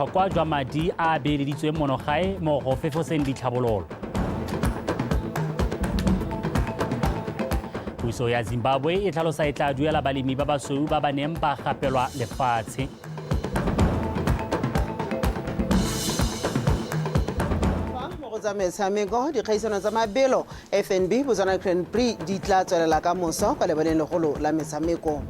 Botlhokwa jwa madi a a beeleditsweng mono gae mo go fefoseng ditlhabololo. Puso ya Zimbabwe e tlhalosa e tla duela balemi ba basweu ba ba neng ba gapelwa lefatshe. Mo go tsa metshameko, dikgaisano tsa mabelo FNB Botswana Grand Prix di tla tswelela ka moso kwa lebaleng legolo la metshameko.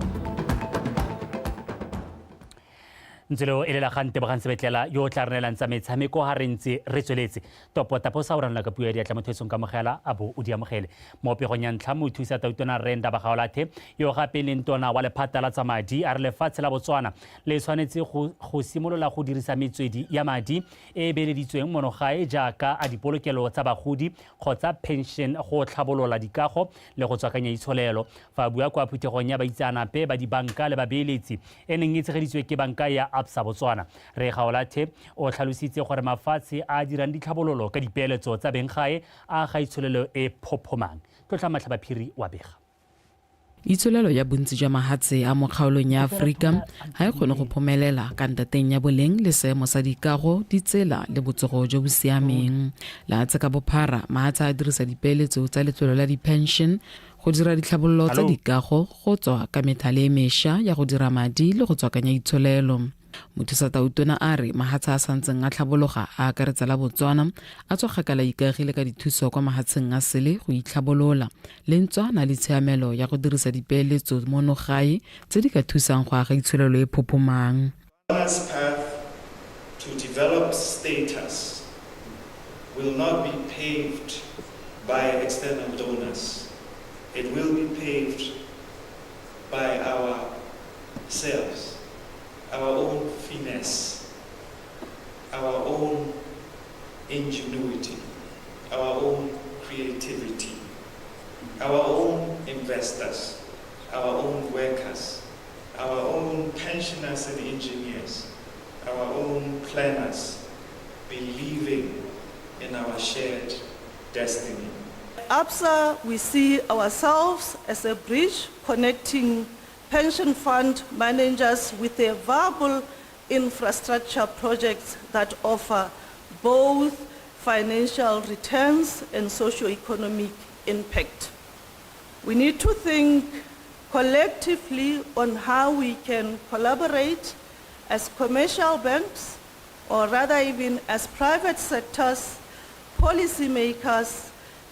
Ntse leo e le la ga Ntebogang Sebetlela yo o tla re neelang tsa metshameko ga re ntse re tsweletse. Topo taposa o ranola ka puo ya diatla motho esong kamogela a bo o di amogele. Mo pegong ya ntlha mothusa tautona Rre Ndaba Gaolathe yo gape e leng tona wa lephata la tsa madi a re lefatshe la Botswana le tshwanetse go, go simolola go dirisa metswedi ya madi e e beeleditsweng mono gae jaaka a dipolokelo tsa bagodi kgotsa pension go tlhabolola dikago le go tswakanya itsholelo. Fa a bua kwa phuthegong ya baitseanape ba dibanka le babeeletsi e neng e tshegeditswe ke banka ya Absa Botswana, Rre Gaolathe o tlhalositse gore mafatshe a a dirang ditlhabololo ka dipeeletso tsa beng gae a aga itsholelo e phophomang. Tlotla Matlhabaphiri wa bega. Itsholelo ya bontsi jwa mahatshe a mo kgaolong ya Aforika ga e kgone go phomelela ka ntateng ya boleng le seemo sa dikago, ditsela le botsogo jo bo siameng. Lehatshe ka bophara, mahatshe a dirisa dipeeletso tsa letlolo la di-pension go dira ditlhabololo tsa dikago go tswa ka methale e mesha ya go dira madi le go tswakanya itsholelo. Mothusa tautona a re mahatshe a santseng a tlhabologa a akaretsa la Botswana a tswa kgakala ikaegile ka dithuso kwa mahatsheng a sele go itlhabolola le ntswa na le tshiamelo ya go dirisa dipeeletso mono gae tse di ka thusang go aga itsholelo e phophomang. Ghana's path to developed status will not be paved by external donors. It will be paved by ourselves, our own finesse, our own ingenuity, our own creativity, our own investors, our own workers, our own pensioners and engineers, our own planners, believing in our shared destiny. ABSA, we see ourselves as a bridge connecting pension fund managers with a viable infrastructure projects that offer both financial returns and socio-economic impact. We need to think collectively on how we can collaborate as commercial banks, or rather even as private sectors, policymakers,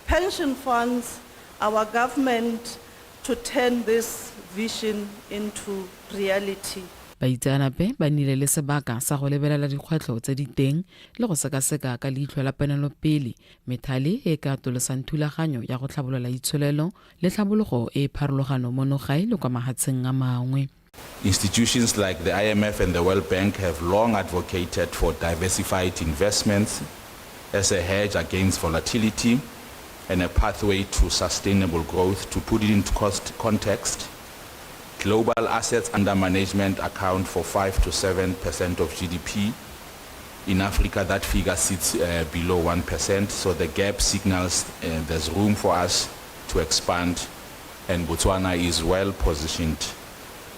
pension funds, our government to turn this vision into reality. Baitseanape ba nnile le sebaka sa go lebelela dikgwetlho tse di teng le go sekaseka ka leitlho la ponelopele methale e e ka atolosang thulaganyo ya go tlhabolola itsholelo le tlhabologo e e pharologano mono gae le kwa mahatsheng a mangwe. Institutions like the IMF and the World Bank have long advocated for diversified investments as a hedge against volatility and a pathway to sustainable growth. To put it into cost context, global assets under management account for 5 to 7% of GDP. In Africa, that figure sits uh, below 1%, so the gap signals uh, there's room for us to expand, and Botswana is well positioned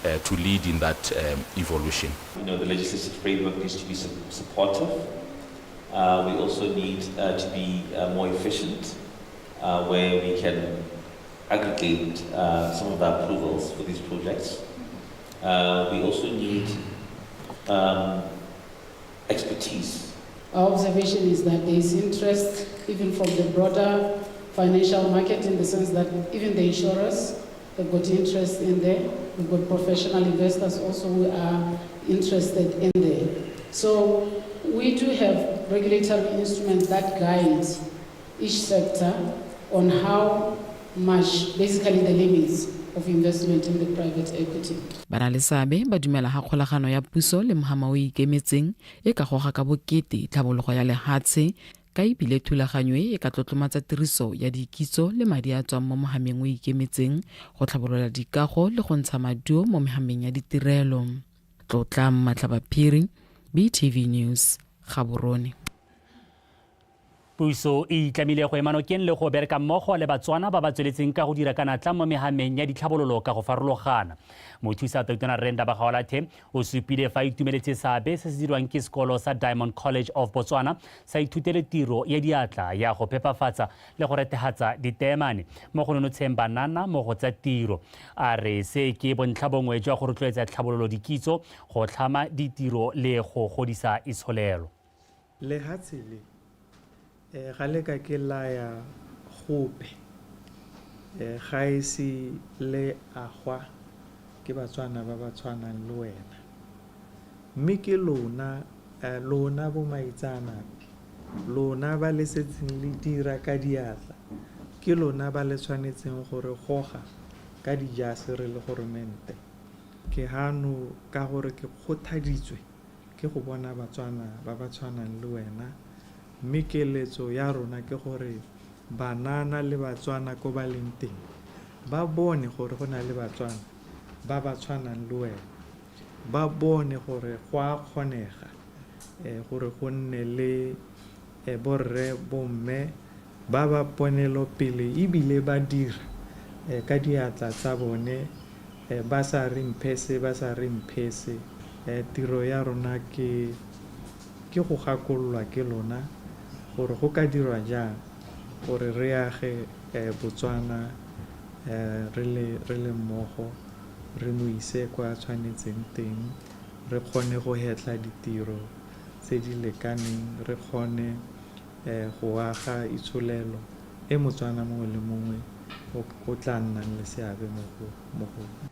uh, to lead in that um, evolution. You know, the legislative framework needs to be su supportive. Uh, we also need uh, to be uh, more efficient uh, where we can aggregate uh, some of the approvals for these projects. Uh, we also need um, expertise. Our observation is that there is interest even from the broader financial market in the sense that even the insurers have got interest in there. We've got professional investors also who are interested in there. So we do have regulatory instruments that guide each sector on how much, basically the limits of investment in the private equity. Ba-na-le-seabe ba dumela ga kgolagano ya puso le mohama o ikemetseng e ka goga ka bokete tlhabologo ya lehatshe ka e bile thulaganyo e e ka tlotlomatsa tiriso ya dikitso le madi a tswang mo mohameng o ikemetseng go tlhabolola dikago le go ntsha maduo mo mehameng ya ditirelo. Tlotla Matlhabaphiri, BTV News, Gaborone. Puso e itlamile go ema nokeng le go bereka mmogo le Batswana ba ba tsweletseng ka go dira ka natla mo mehameng ya ditlhabololo ka go farologana. Mothusa Tautona Rre Ndaba Gaolathe o supile fa a itumeletse seabe se se dirwang ke sekolo sa Diamond College of Botswana sa ithutele tiro ya diatla ya go phepafatsa le go rethehatsa diteemane mo go nonotsheng banana mo go tsa tiro. A re se ke bontlha bongwe jwa go rotloetsa tlhabololo dikitso, go tlhama ditiro le go godisa itsholelo. Lehatshe le, ga le ka ke la ya gope, ga e se le agwa ke Batswana ba ba tshwanang le wena. Mme ke lona, lona bomaitseanape, lona ba le setseng le dira ka diatla, ke lona ba le tshwanetseng go re goga ka dijase re le goromente. Ke hano ka gore ke kgothaditswe ke go bona Batswana ba ba tshwanang le wena, mme keletso ya rona ke gore banana le Batswana ko ba leng teng ba bone gore go na le Batswana ba ba tshwanang le wena, ba bone gore go a kgonega gore go nne le borre bomme ba ba ponelopele ebile ba dira ka diatla tsa bone, ba sa re mphese, ba sa re mphese. Tiro ya rona ke go gakololwa ke lona gore go ka dirwa jang gore re age Botswana re le mmogo, re mo ise kwa tshwanetseng teng, re kgone go hetla ditiro tse di lekaneng, re kgone go aga itsholelo e Motswana mongwe le mongwe o tla nnang le seabe mo go.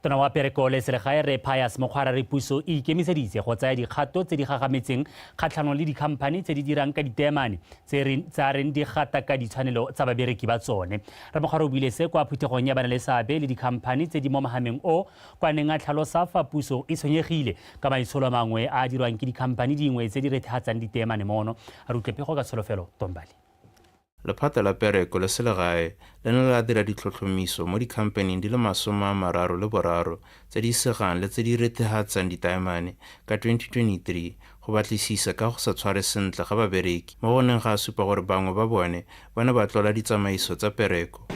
Tona wa Pereko le Selegae Rre Pius Mokgware re puso e ikemiseditse go tsaya dikgato tse di gagametseng kgatlhanong le dikhamphani tse di dirang ka diteemane tsa reng di gata ka ditshwanelo tsa babereki ba tsone. Rre Mokgware o buile se kwa phuthegong ya bana le seabe le dikhamphani tse di mo mahameng o kwa neng a tlhalosa fa puso e tshwenyegile ka maitsholo mangwe a a dirwang ke dikhamphani dingwe tse di rethehatsang diteemane mono. A re utlwe pego ka Tsholofelo Tombali. Lephata la Pereko le Selegae le ne la dira ditlhotlhomiso mo dikhamphaning di le 33 tse di segang le tse di rethehatsang ditaemane ka 2023 go batlisisa ka go sa tshware sentle ga babereki, mo go neng ga supa gore bangwe ba bone ba ne ba tlola ditsamaiso tsa pereko.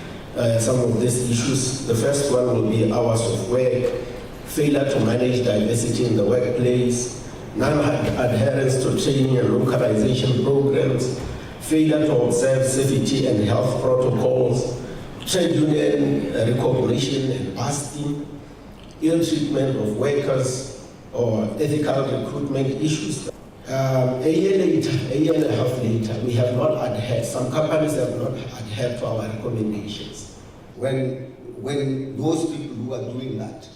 Some of these issues, the first one will be hours of work, failure to manage diversity in the workplace, non-adherence to training and localization programs, failure to observe safety and health protocols, trade union recognition and busting, ill treatment of workers, or ethical recruitment issues. A year later, a year and a half later, we have not adhered, some companies have not adhered to our recommendations. When those people who are doing that,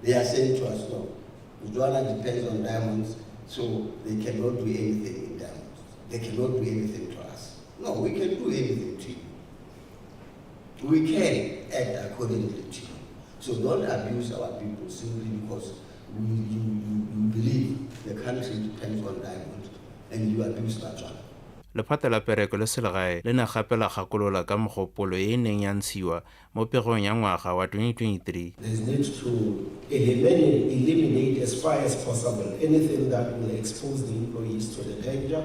they are saying to us, no, Botswana depends on diamonds, so they cannot do anything in diamonds. They cannot do anything to us. No, we can do anything to you. We can act accordingly to you. So don't abuse our people simply because you believe the country depends on diamonds and you abuse Botswana. Lephata la Pereko le Selegae le ne gape la gakolola ka mogopolo e e neng ya ntshiwa mo pegong ya ngwaga wa 2023. There's need to eliminate as far as possible anything that will expose the employees to the danger,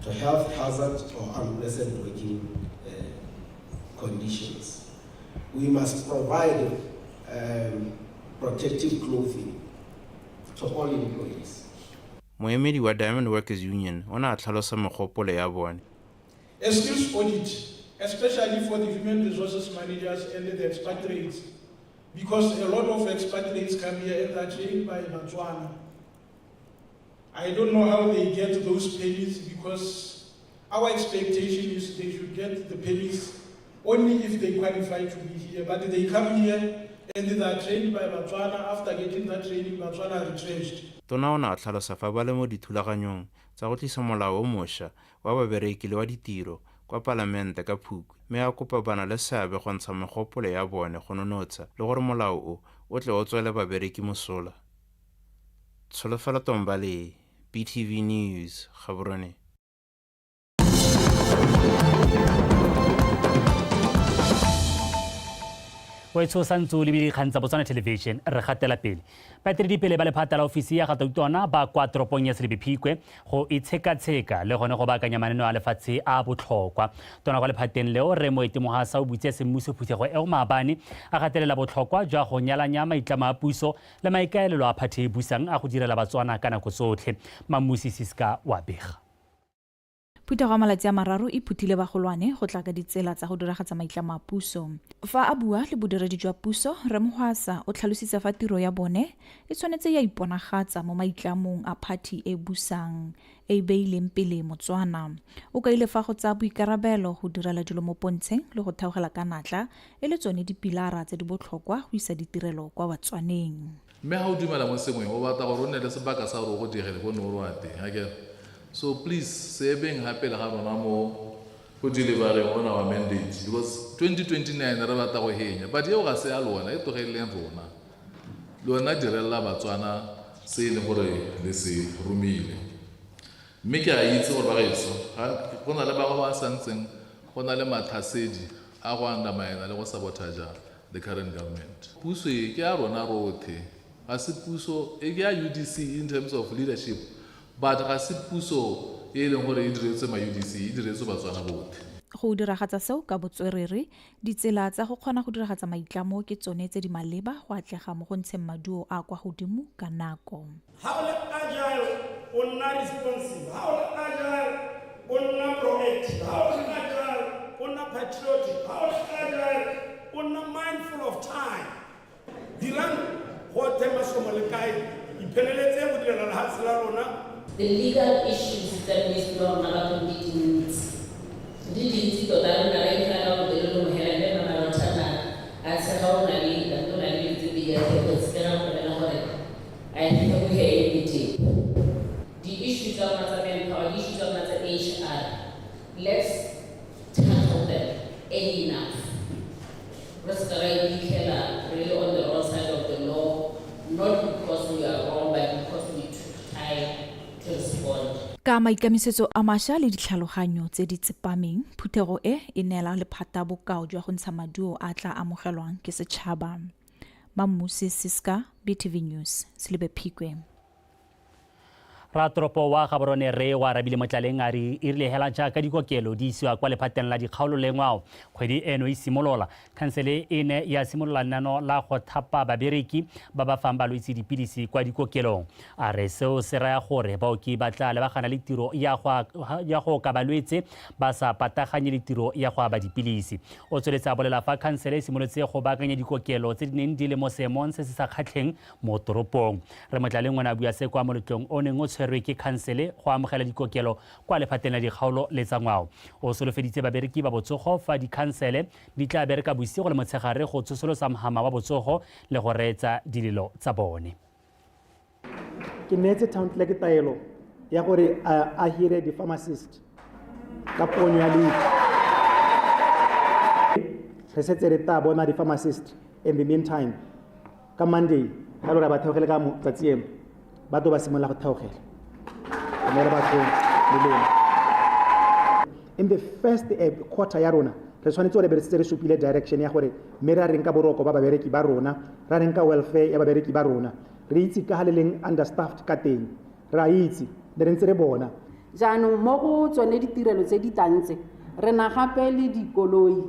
to health hazards or unpleasant working conditions. We must provide protective clothing to all employees. Moemedi wa Diamond Workers Union o ne a tlhalosa megopolo ya bone. A skills audit, especially for the human resources managers and the expatriates, because a lot of expatriates come here and are trained by Botswana. I don't know how they get those permits, because our expectation is they should get the permits only if they qualify to be here. But they come here and they are trained by Botswana. After getting that training, Botswana retrenched. Tona o ne a tlhalosa fa ba le mo dithulaganyong tsa go tlisa molao o mošwa wa babereki le wa ditiro kwa palamente ka Phukwi, mme a kopa bana le seabe go ntsha megopolo ya bone go nonotsha le gore molao o o tle o tswele babereki mosola. Tsholofelo Tombale, BTV News, Gaborone. Wetsho santse o lebile dikgang tsa Botswana Television. Re gatela pele. Baeteledipele ba lephata la ofisi ya ga Tautona ba kwa toropong ya Selebi Phikwe go itshekatsheka le gone go baakanya mananeo a lefatshe a botlhokwa. Tona kwa lephateng leo, Rre Moeti Mohasa, o butse semmuso phuthego eo maabane, a gatelela botlhokwa jwa go nyalanya maitlamo a puso le maikaelelo a phathi e busang a go direla Batswana ka nako tsotlhe. Mammusi Siska wa bega. Phuthego ya malatsi a mararo e phuthile bagolwane go tla ka ditsela tsa go diragatsa maitlamo a puso. Fa a bua le bodiredi jwa puso, Rre Mohwasa o tlhalositse fa tiro ya bone e tshwanetse ya iponagatsa mo maitlamong a phathi e busang e e beileng pele Motswana. O kaile fa go tsaya boikarabelo go direla dilo mo pontsheng le go theogela ka natla e le tsone dipilara tse di botlhokwa go isa ditirelo kwa Batswaneng. Mme ga o dumela mo sengweng, o batla gore o nne le sebaka sa gore o go digele ko ne o re wa teng, akere? So please, se ebeng ga pele ga rona mo go delivereng on our mandate, because 2029 re batla go henya, but eo ga se ya lona, e tlogeleleng rona. Lona dirella Batswana se e leng gore le se romile. Mme ke a itse gore bagaetsho, go na le bangwe ba santseng go na le matlhasedi a go undermine le go sabotage the current government. Puso e ke ya rona rotlhe, ga se puso e ke ya UDC in terms of leadership, but ga se puso e leng gore e diretswe ma UDC, e diretswe Batswana botlhe. Go diragatsa seo ka botswerere, ditsela tsa go kgona go diragatsa maitlamo ke tsone tse di maleba go atlega mo go ntsheng maduo a kwa godimo ka nako. Ha o le agile, o nna responsive. Ha o le agile, o nna proactive. Ha o le agile, o nna patriotic. Ha o le agile, o nna mindful of time. Dirang gothe masomo le kae, ipheleletseng go direla lehatshe la lona. The legal issues tsa ministry wa rona batho di dintsi, di dintsi tota. Re nna re ikgela ka botelele mo hela, mme Mama Rothana a tshega, o na le o na le dilo tse pedi a thekotse ke ra go gore a theoge e le teng. Di-issue tsa rona tsa manpower, di-issue tsa rona tsa HR, let's tackle them early enough. Re se ka ra iphitlhela re le on the wrong side of the law, not because we are wrong, but because we took time to respond. Ka maikemisetso a mašwa le ditlhaloganyo tse di tsepameng, phuthego e e neela lephata bokao jwa go ntsha maduo a tla amogelwang ke setšhaba. Mammusi Siska, BTV News, Selibe Phikwe. Ratoropo wa Gaborone Re wa Arabile Motlaleng a re e rile hela jaaka dikokelo di isiwa kwa lephateng la dikgaolo le ngwao kgwedi eno e simolola, khansele e ne ya simolola lenano la go thapa babereki ba ba fang balwetse dipilisi kwa dikokelong. A re seo se raya gore baoki ba tla lebagana le tiro ya go oka balwetse ba sa pataganye le tiro ya go aba dipilisi. O tsweletse a bolela fa khansele e simolotse go baakanya dikokelo tse di neng di le mo seemong se se sa kgatlheng mo toropong. Re Motlaleng o ne a bua se kwa moletlong o neng o tshwerwe ke khansele go amogela dikokelo kwa lephateng la dikgaolo le tsa ngwao. O solofeditse babereki ba botsogo fa dikhansele di tla bereka bosigo le motshegare go tsosolosa mhama wa botsogo le go reetsa dilelo tsa bone. Ke neetse town clerk taelo ya gore a hire di-pharmacist ka ponyo ya leitlho. Re setse re tla bona di-pharmacist in the meantime. Ka Monday ga le gore ba theogele ka tsatsi eno, ba tlo ba simolola go theogela, re neele batho melemo. In the first quarter ya rona, re tshwanetse gore be re setse re supile direction ya gore mme ra reng ka boroko ba babereki ba rona, ra reng ka welfare ya babereki ba rona. Re itse ka ga le leng understaffed ka teng, re a itse, ne re ntse re bona. Jaanong mo go tsone ditirelo tse di tlang tse, re na gape le dikoloi,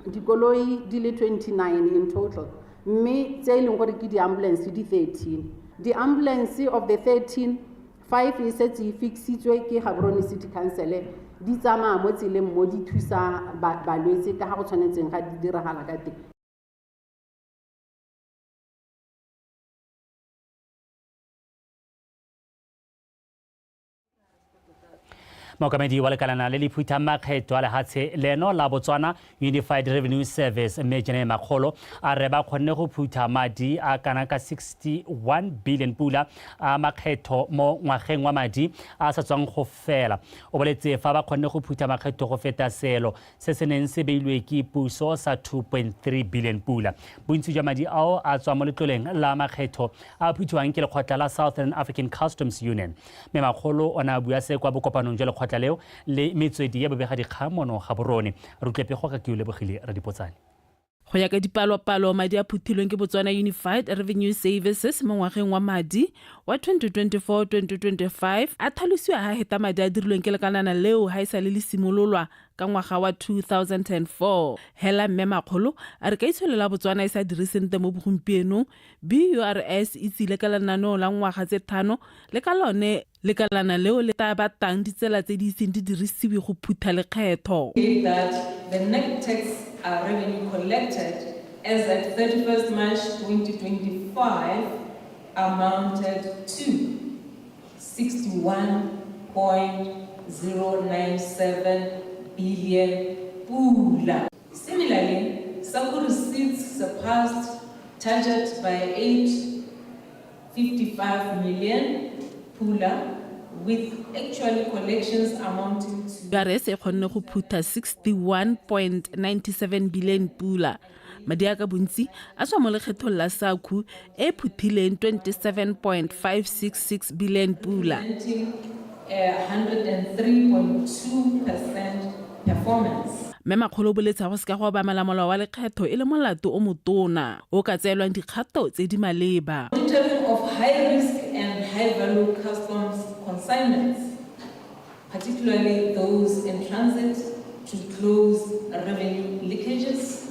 dikoloi di le 29 in total, mme tse e leng gore ke di-ambulance di 13. Di-ambulance of the 13, 5 e setse e fixitswe ke Gaborone City Council, di tsamaya mo tseleng mo di thusa balwetse ka ga go tshwanetseng ga di diragala ka teng. Mookamedi wa lekalana le le phuthang makgetho a lehatshe leno la Botswana, Unified Revenue Service, mme Jene Makgolo, a re ba kgonne go phutha madi a kana ka 61 billion pula a makgetho mo ngwageng wa madi a sa tswang go fela. O boletse fa ba kgonne go phutha makgetho go feta seelo se se neng se beilwe ke puso sa 2.3 billion pula. Bontsi jwa madi ao a tswa mo letloleng la makgetho a phuthiwang ke lekgotla la Southern African Customs Union. Mme Makgolo o ne a bua se kwa bokopanong jwa lekgotla leo le metswedi ya bobegadikgang mono Gaborone. Re utlwe pego ka ke o lebogile Radipotsane. Go ya ka dipalopalo, madi a phuthilweng ke Botswana Unified Revenue Services mo ngwageng wa madi wa 2024-2025 a tlhalosiwa ha heta madi a dirilweng ke lekalana leo ha e sa le le simololwa ka ngwaga wa 2004. Hela Mme Makgolo a re ka itsholo la Botswana e sa dire sente mo bogompienong, BURS e tsile ka lenaneo la ngwaga tse thano le ka lone lekalana leo le tla batang ditsela tse di iseng di dirisiwe go phutha lekgetho. That the net tax revenue collected as at 31st March 2025 amounted to 61.097 billion pula. Similarly, SACU receipts surpassed target by 855 million pula, with actual collections amounting to BRS e kgonne go phutha 61.97 billion pula. Madi a ka bontsi a tswa mo lekgethong la SACU e phuthileng 27.566 billion pula. Representing a 103.2% performance. Mme Makgolo o boletse go seka go obamela molao wa lekgetho e le molato o motona o ka tseelwang dikgato tse di maleba. Monitoring of high risk and high value customs consignments, particularly those in transit, to close revenue leakages,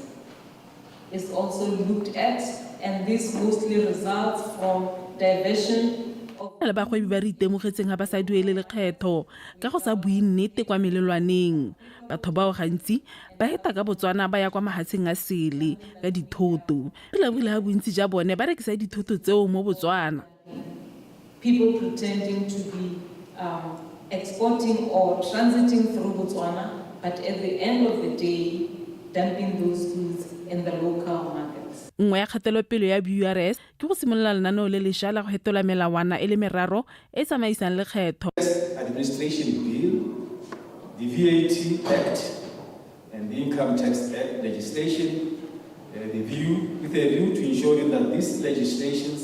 is also looked at, and this mostly results from diversion Le bagwebi ba re itemogetseng ga ba sa duele lekgetho ka go sa bue nnete kwa melelwaneng. Batho bao gantsi ba heta ka Botswana ba ya kwa mahatsheng a sele ka dithoto. Re lebogile ga bontsi ja bone ba rekisa dithoto tseo mo Botswana. People pretending to be exporting or transiting through Botswana, but at the end of the day, dumping those goods in the local markets. Nngwe ya kgatelopele ya BURS ke go simolola lenaneo le lešwa la go fetola melawana e le meraro e e tsamaisang lekgetho. Administration Bill, the VAT Act, and the Income Tax Act legislation, with a view to ensuring that these legislations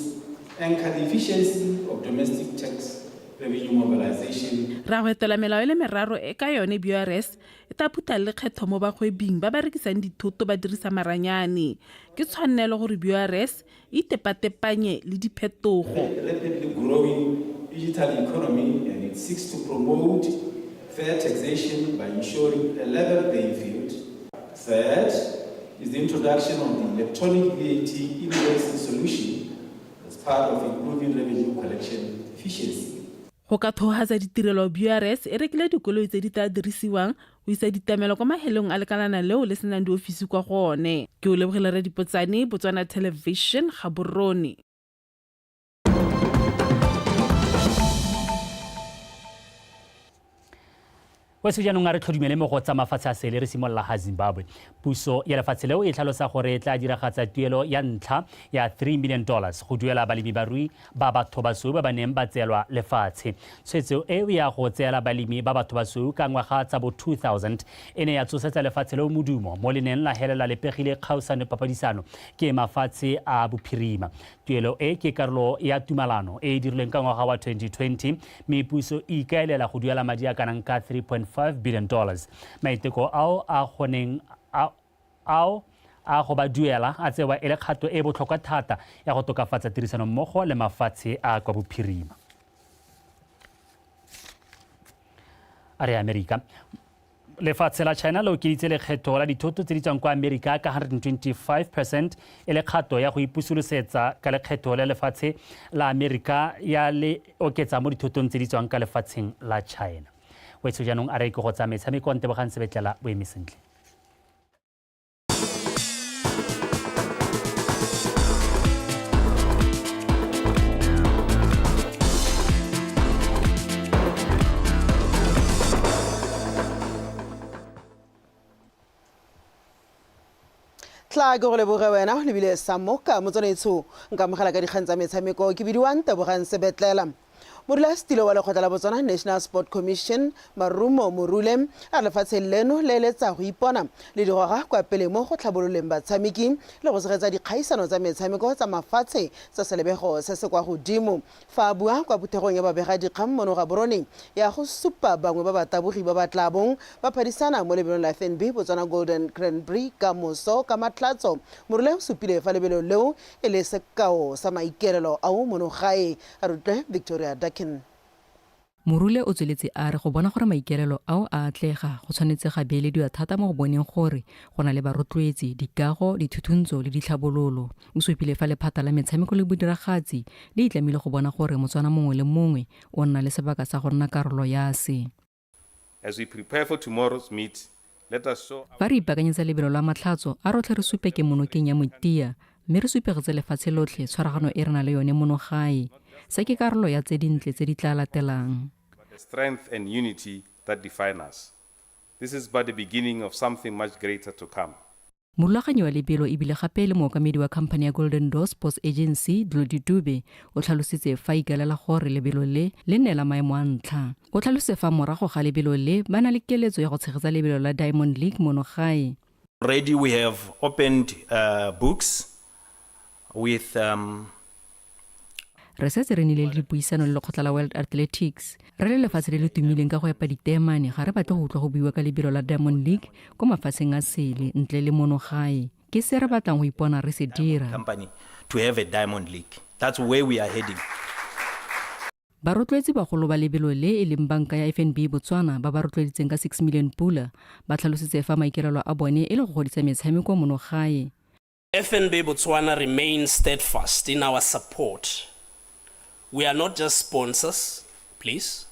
anchor the efficiency of domestic tax revenue mobilization. Ra go etela melao e le meraro e ka yone BURS e tla phutha lekgetho mo bagwebing ba ba rekisang dithoto ba dirisa maranyane. Ke tshwanelo gore BURS e itepatepanye le diphetogo. Rapidly growing digital economy, and it seeks to promote fair taxation by ensuring a level playing field. Third is the introduction of the electronic VAT invoicing solution as part of improving revenue collection efficiency. Go ka thohatsa ditirelo, BURS e rekile dikoloi tse di tla dirisiwang go isa ditlamelo kwa mahelong a lekalana leo le senang diofisi kwa go one. Ke o lebogile Radipotsane, Botswana Television, Gaborone. Weso jaanong a re tlhodumele mo go tsa mafatshe a sele, re simolola ga Zimbabwe. Puso ya lefatshe leo e tlhalosa gore e tla diragatsa tuelo ya ntlha ya $3 million go duela balemi barui ba batho basweu ba ba neng ba tseelwa lefatshe. Tshwetso eo ya go tseela balemi ba batho basweu ka ngwaga tsa bo 2000 e ne ya tsosetsa lefatshe leo modumo mo le neng la helela le pegile kgaosano papadisano ke mafatshe a bophirima. Tuelo e ke karolo ya tumalano e e dirilweng ka ngwaga wa 2020, mme puso e ikaelela go duela madi a kanang ka $3.5 billion. Maiteko ao a goneng ao a go ba duela a tsewa e le kgato e botlhokwa thata ya go tokafatsa tirisanommogo le mafatshe a kwa bophirima. A re Amerika. Lefatshe la China le okeditse lekgetho la dithoto tse di tswang kwa Amerika ka 125% e le kgato ya go ipusolosetsa ka lekgetho la lefatshe la Amerika ya le oketsa mo dithotong tse di tswang ka lefatsheng la China. Wetsho jaanong a re ke go tsa metshameko, Ntebogang Sebetlela o eme sentle. Tla ke go leboge wena o lebile sa moka motswanetsho. Nka amogela ka dikgang tsa metshameko, ke bidiwang Tebogang Sebetlela. Modulasetilo wa lekgotla la Botswana National Sport Commission Marumo Morule a re lefatshe leno le eletsa go ipona le digoga kwa pele mo go tlhabololeng batshameki le go tshegetsa dikgaisano tsa metshameko tsa mafatshe tsa selebego se se kwa godimo. Fa a bua kwa phuthegong ya babegadikgang mono Gaborone ya go supa bangwe ba batabogi ba ba tla bong ba phadisana mo lebelong la FNB Botswana Golden Grand Prix ka moso ka Matlhatso, Morule o supile fa lebelo leo e le sekao sa maikaelelo ao mono gae. A re utlwe Victoria Dakin. Morule o tsweletse a re go bona gore maikaelelo ao a atlega go tshwanetse ga beelediwa thata mo go boneng gore go na le barotloetsi, dikago, dithuthuntso le ditlhabololo. O supile fa lephata la metshameko le bodiragatsi le itlamile go bona gore Motswana mongwe le mongwe o nna le sebaka sa go nna karolo ya se. As we prepare for tomorrow's meet, let us show Fa re ipaakanyetsa lebelo la Matlhatso, a rotlhe re supe kemonokeng ya motia mme re supegetse lefatshe lotlhe tshwaragano e re na le yone mono gae. Se ke karolo ya tse dintle tse di tla latelang. the strength and unity that define us. This is but the beginning of something much greater to come. Morulaganyi wa lebelo e bile gape e le mookamedi wa khamphani ya Golden Door Sports Agency, Dlodi Dube, o tlhalositse fa a ikaelela gore lebelo le le nne la maemo a ntlha. O tlhalositse fa morago ga lebelo le ba na le keletso ya go tshegetsa lebelo la Diamond League mono gae. Already we have opened books with Re setse re nnile le dipuisano le lekgotla la World Athletics. Re le lefatshe le le tumileng ka go epa diteemane, ga re batle go utlwa go buiwa ka lebelo la Diamond League ko mafatsheng a sele ntle le mono gae. Ke se re batlang go ipona re se dira. Company to have a Diamond League. That's where we are heading. Barotloetsi bagolo ba lebelo le e leng banka ya FNB Botswana ba ba rotloeditseng ka 6 million pula ba tlhalositse fa maikaelelo a bone e le go godisa metshameko mono gae. FNB Botswana remains steadfast in our support. We are not just sponsors, please.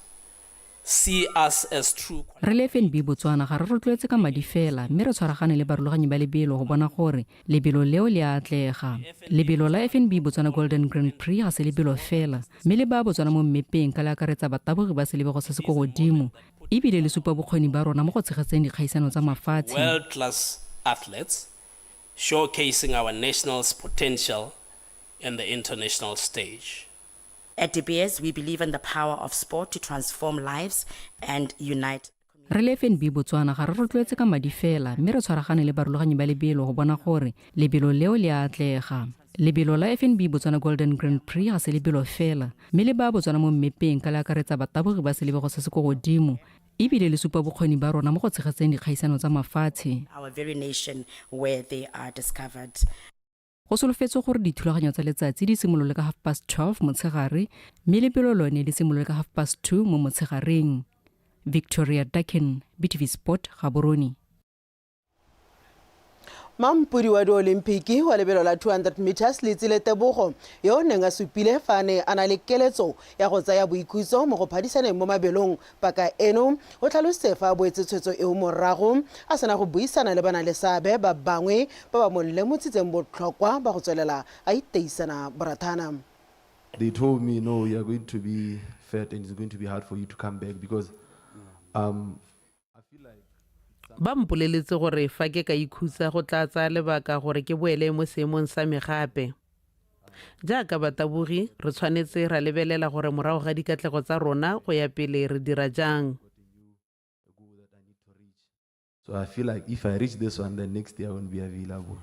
See us as true. Re le FNB Botswana ga re rotloetse ka madi fela mme re tshwaragane le barulaganyi ba lebelo go bona gore lebelo leo le a atlega. Lebelo la FNB Botswana Golden Grand Prix ga se lebelo fela mme le baya Botswana mo mmepeng ka le akaretsa batabogi ba selebego se se ko godimo ebile le supa bokgoni ba rona mo go tshegetseng dikgaisano tsa mafatshe. World class athletes showcasing our national's potential in the international stage. At De Beers, we believe in the power of sport to transform lives and unite. Re le FNB Botswana ga re rotloetse ka madi fela mme re tshwaragane le barulaganyi ba lebelo go bona gore lebelo leo le a atlega. Lebelo la FNB Botswana Golden Grand Prix ga se lebelo fela mme le baya Botswana mo mmepeng ka le akaretsa batabogi ba selebego se se ko godimo ebile le supa bokgoni ba rona mo go tshegetseng dikgaisano tsa mafatshe. Our very nation where they are discovered. Go solofetswe gore dithulaganyo tsa letsatsi di simolole ka 12:30 motshegare mme lebelo lone le simolole ka 2:30 mo motshegareng. Victoria Dakin, BTV Sport, Gaborone. Mampudi wa diolimpiki wa lebelo la 200 meters Letsile Tebogo yo o neng a supile fa a ne a na le keletso ya go tsaya boikhutso mo go phadisaneng mo mabelong paka eno o tlhalositse fa a boetse tshwetso eo morago a sena go buisana le bana le seabe ba bangwe ba ba mo lemotshitseng botlhokwa ba go tswelela a iteisana borathana. They told me, no, you are going to be fat and it's going to be hard for you to come back because Ba mpoleletse gore fa ke ka ikhutsa go tla tsaya lebaka gore ke boele mo seemong sa me gape. Jaaka batabogi re tshwanetse ra lebelela gore morago ga dikatlego tsa rona go ya pele re dira jang. So I feel like if I reach this one, then next year I won't be available.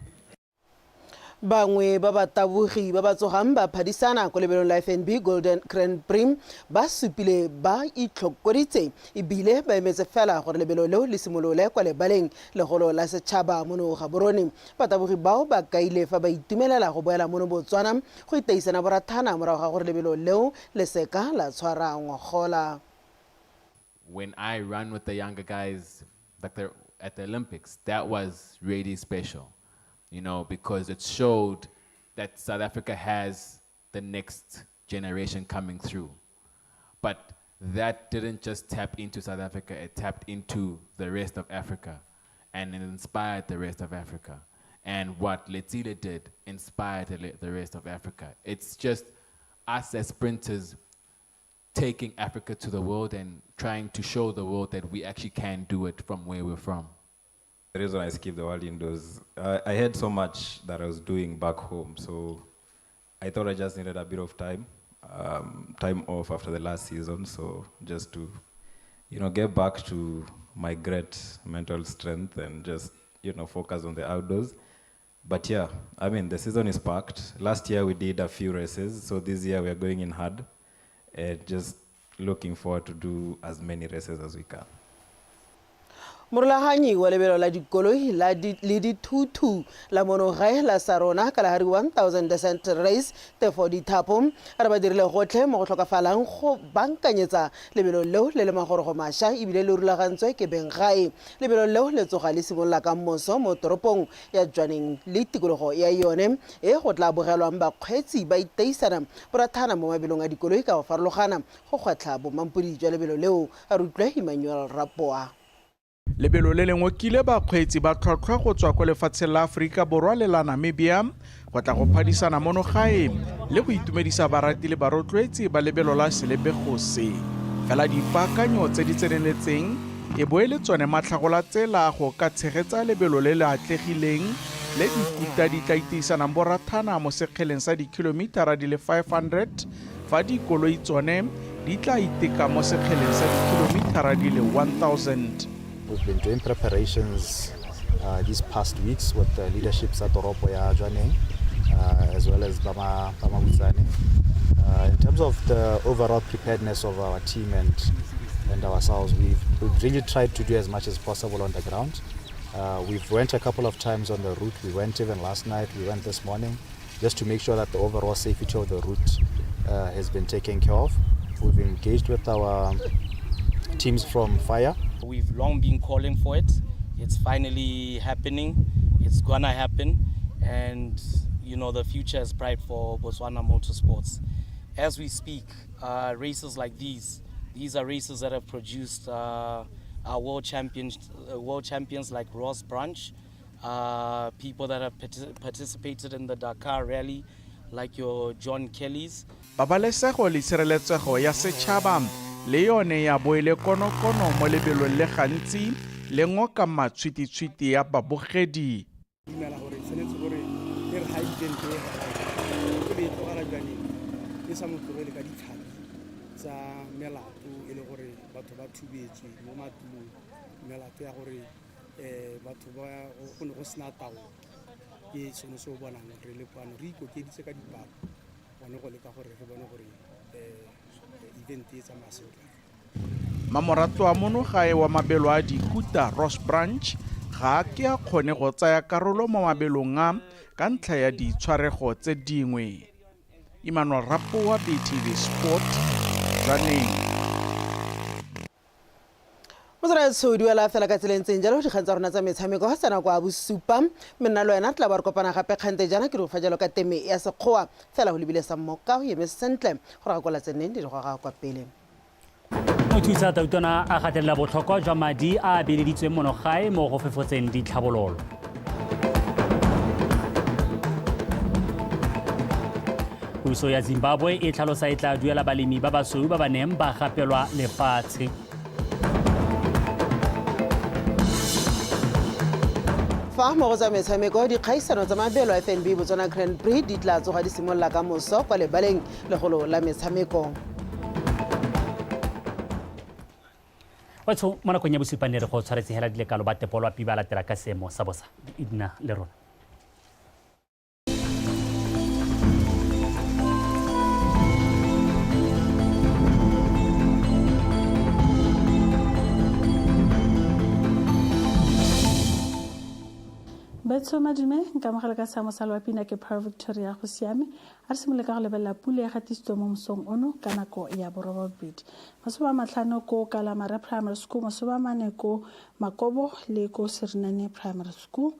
Bangwe ba batabogi ba ba tsogang ba phadisana ko lebelong la FNB Golden Grand Prix ba supile ba itlhokoditse ebile ba emetse fela gore lebelo leo le simolole kwa lebaleng legolo la setšhaba mono Gaborone. Batabogi bao ba kaile fa ba itumelela go boela mono Botswana go iteisana borathana morago ga gore lebelo leo le seka la tshwara ngogola. When I run with the younger guys like they're at the Olympics, that was really special, because it showed that South Africa has the next generation coming through. But that didn't just tap into South Africa, it tapped into the rest of Africa and it inspired the rest of Africa. And what Letsile did inspired the rest of Africa. It's just us as sprinters taking Africa to the world and trying to show the world that we actually can do it from where we're from. The reason I skipped the World Indoors, I had so much that I was doing back home, so I thought I just needed a bit of time. time off after the last season, so just to, get back to my great mental strength and just, focus on the outdoors. But yeah, I mean, the season is packed. Last year we did a few races, so this year we are going in hard and just looking forward to do as many races as we can. Morulaganyi wa lebelo la dikoloi le dithuthu la monogae la Sarona Kalahari 1000 Descent Race Tefo Dithapo a re ba dirile gotlhe mo go tlhokafalang go bankanyetsa lebelo leo le le magorogo mašwa ebile le rulagantswe ke benggae. Lebelo leo le tsoga le simolola ka moso mo toropong ya Jwaneng le tikologo ya yone e go tla bogelwang bakgweetsi ba iteisana borathana mo mabelong a dikoloi ka go farologana go gwetlha bomampodi jwa lebelo leo. A re utlwe Emmanuel Rapoa. Lebelo le lengwe kile bakgweetsi ba tlhwatlhwa go tswa kwa lefatsheng la Aforika Borwa le la Namibia go tla go phadisana mono gae le go itumedisa barati le barotloetsi ba lebelo la selebego se. Fela dipaakanyo tse di tseneletseng e bo e le tsone matlhagola tsela go ka tshegetsa lebelo le le atlegileng le dikuta di tla iteisanang borathana mo sekgeleng sa dikilomitara di le 500 fa dikoloi tsone di tla iteka mo sekgeleng sa dikilomitara di le 1000. We've been doing preparations these past weeks with the leadership sa toropo ya Jwaneng, as well as Bama Bamabutsane. In terms of the overall preparedness of our team and ourselves, we've really tried to do as much as possible on the ground. We've went a couple of times on the route. We went even last night, we went this morning, just to make sure that the overall safety of the route has been taken care of. We've engaged with our teams from fire. We've long been calling for it. It's finally happening. It's gonna happen. And the future is bright for Botswana motorsports. As we speak, races like these are races that have produced our world champions like Ross Branch, people that have participated in the Dakar Rally, like your John Kellys. Pabalesego le tshireletsego ya setšhaba le yone ya bo e le konokono mo lebelong le gantsi le ngoka matshwititshwiti ya babogedi. Dumela gore tshwanetse gore e re ga event e be e tlogela Jwaneng e sa mo tlogele ka ditlhabi tsa melato e le gore batho ba thubetswe mo matlong, melato ya gore batho ba go ne go sena taolo. Ke sone se o bonang re le kwano re ikokeditse ka dipalo gone go leka gore re bone gore event e tsamaya sentle. Mamorato a mono gae wa mabelo a dikuta Ross Branch ga a ke a kgone go tsaya karolo mo mabelong a ka ntlha ya ditshwarego tse dingwe. Emmanuel Rapoa, BTV Sport, Jwaneng. Motswedi o duela fela ka tseleng tseng jalo dikgang tsa rona tsa metshameko ga tsena kwa bosupa mme nna le wena re tla ba re kopana gape kgante jaana ke re go fa jalo ka teme ya sekgowa fela go lebile sa mmoka go eme sentle gore ga kola tseneng di goga kwa pele. Mothusa Tautona a gatelela botlhokwa jwa madi a a beeleditsweng monogae mo go fefotseng ditlhabololo. Puso ya Zimbabwe e tlhalosa e tla duela balemi ba basweu ba ba neng ba gapelwa lefatshe. Fa mo go tsa metshameko dikgaisano tsa mabelo a FNB Botswana Grand Prix di tla tsoga di simolola ka moso kwa lebaleng legolo la metshameko. Batho mo nakong ya bosupa ne re go tshwaretse hela dilekalo ba tepolwa piba latela ka seemo sa bosa idina le rona. Betso madume nkamogela ka seemo sa loapina ke Pearl Victoria go siame a re simolole ka go lebelela pula e gatisitswe mo mosong ono ka nako ya 8:30. 50 ko Kalamare Primary School, 40 ko Makobo le ko Serinane Primary School,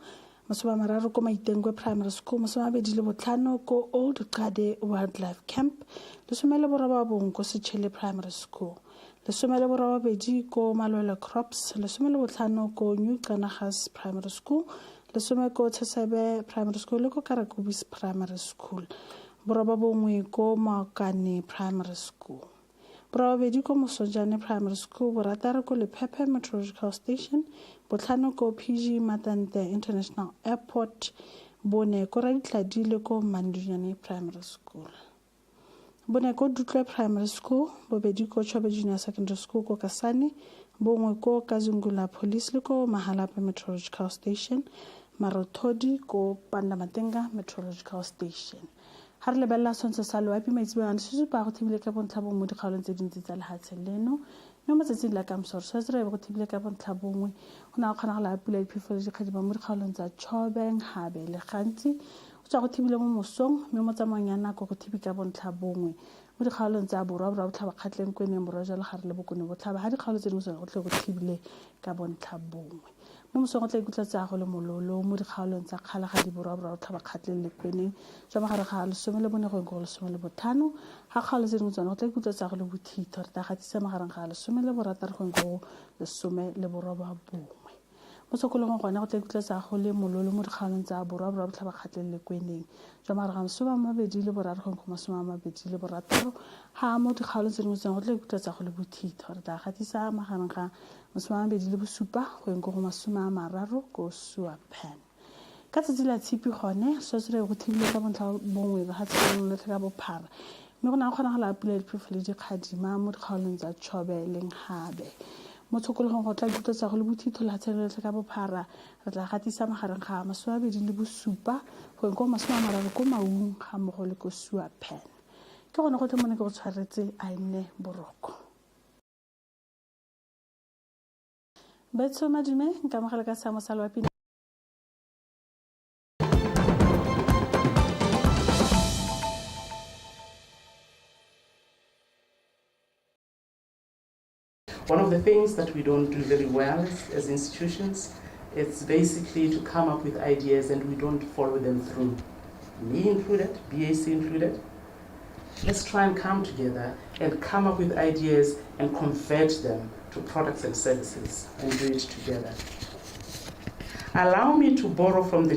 30 ko Maitengwe Primary School, 25 ko Old Qade Wildlife Camp, 19 ko Sechele Primary School, 18 ko Malwele Crops, 15 ko New Kanagas Primary School, 10 ko Tshesebe Primary School le ko Karakubis Primary School, 9 ko Maokane Primary School, 8 ko Mosojane Primary School, 6 ko Lephephe Meteorological Station, 5 ko PG Matante International Airport, 4 ko Raditladi le ko Mandunyane Primary School. Bone ko Dutlwe Primary School, bobedi ko Chobe Junior Secondary School ko Kasane, bongwe ko Kazungula Police le ko Mahalapye Meteorological Station, Marothodi ko Pandamatenga Meteorological Station. Ga re lebelela setshwantsho sa loapi maitseboa ano se supa go thibile ka bontlha bongwe mo dikgaolong tse dintsi tsa lehatshe leno, mme mo tsatsing la kamoso re tshwanetse re be go thibile ka bontlha bongwe. Go na go kgonagala ya pula diphefo le dikgadima mo dikgaolong tsa Chobe, Nhabe le Gantsi. Go tswa go thibile mo mosong, mme mo tsamaong ya nako go thibi ka bontlha bongwe mo dikgaolong tsa Borwa, Borwa Botlhaba, Kgatleng, Kweneng, Borwa jwa Legare le Bokone Botlhaba. Ga dikgaolo tse dingwe tsone go tle go thibile ka bontlha bongwe. Mo mosong go tla ikutlwa tsa go le mololo mo dikgaolong tsa Kgalagadi, Borwa, Borwa Botlhaba, Kgatleng le Kweneng jwa magare ga 14 go go 15. Ga kgaolo tse dingwe tsone go tla ikutlwa tsa go le bothitho, re tla gatisa magareng ga 16 go go 19. Mo tshokologong gone go tla ikutlwa tsa go le mololo mo dikgaolong tsa Borwa, Borwa Botlhaba, Kgatleng le Kweneng jwa magare ga 23 go go 26. Ga mo dikgaolong tse dingwe tsone go tla ikutlwa tsa go le bothitho, re tla gatisa magareng ga 27 go go 30 ko Suapan. Ka tsatsi la Tshipi gone re tshwanetse go thibile ka bontlha bongwe lefatshe lotlhe ka bophara, mme go na go kgonagala pula diphefo le dikgadima mo dikgaolong tsa Chobe le Nhabe. Mo tshokologong go tla ikutlwa tsa go le bothitho lefatshe lotlhe ka bophara, re tla gatisa magareng ga 27 go go 30 ko Maung ga mmogo le ko Suapan. Ke gone gotlhe mo ne ke go tshwaretse, a e nne boroko. Betsho madume, nka amogela ka seamo sa loapi. One of the things that we don't do very well as institutions, it's basically to come up with ideas and we don't follow them through. Me included, BAC included. Let's try and come together and come up with ideas and convert them to products and services and do it together. Allow me to borrow from the